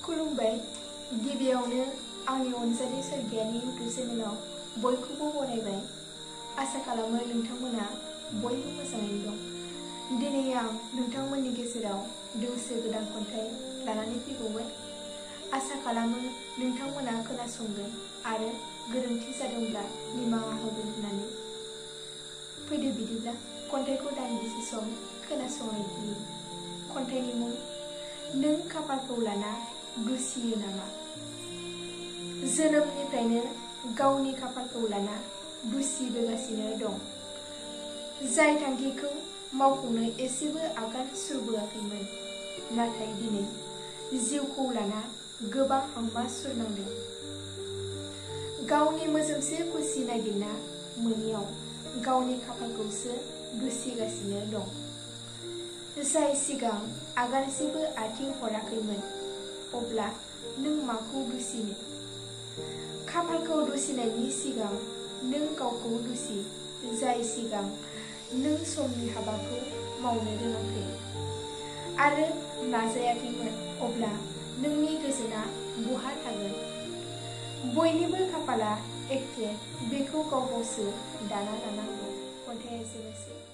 खुलुमबाय। गिबियावनो आंनि अनजालि सोरगियारि इउटुब चेनेलाव बयखौबो बरायबाय। आसा खालामो नोंथांमोना बयबो मोजाङैनो दं। दिनै आं नोंथांमोननि गेजेराव दोंसे गोदान खन्थाइ लानानै फैबावबाय। आसा खालामो नोंथांमोना खोनासंगोन आरो गोरोन्थि जादोंब्ला निमाहा होगोन होननानै। फैदो बिदिब्ला खन्थाइखौ दान्दिसे सम खोनासंनायनि। खन्थाइनि मुं नों खाफालखौ लाना दुसियो नामा। जोनोमनिफ्रायनो गावनि खाफालखौ लाना दुसिबोगासिनो दं। जाय थांखिखौ मावफुंनो एसेबो आगान सुरबोआखैमोन, नाथाय दिनै जिउखौ लाना गोबां हांमा सुरनांदों। गावनि मोजोमसे खुसि नागिरना मोनैयाव गावनि खाफालखौसो दुसिगासिनो दं। जाय सिगां आगानसेबो आथिं हराखैमोन, अब्ला नों माखौ दुसिनो। खाफालखौ दुसिनायनि सिगां नों गावखौ दुसि, जाय सिगां नों समनि हाबाखौ मावनो रोङाखै आरो नाजायाखैमोन, अब्ला नोंनि गोजोना बहा थागोन। बयनिबो खाफाला एखे, बेखौ गाव गावसो दाना लानांगौ। खन्थाइया एसेनोसै।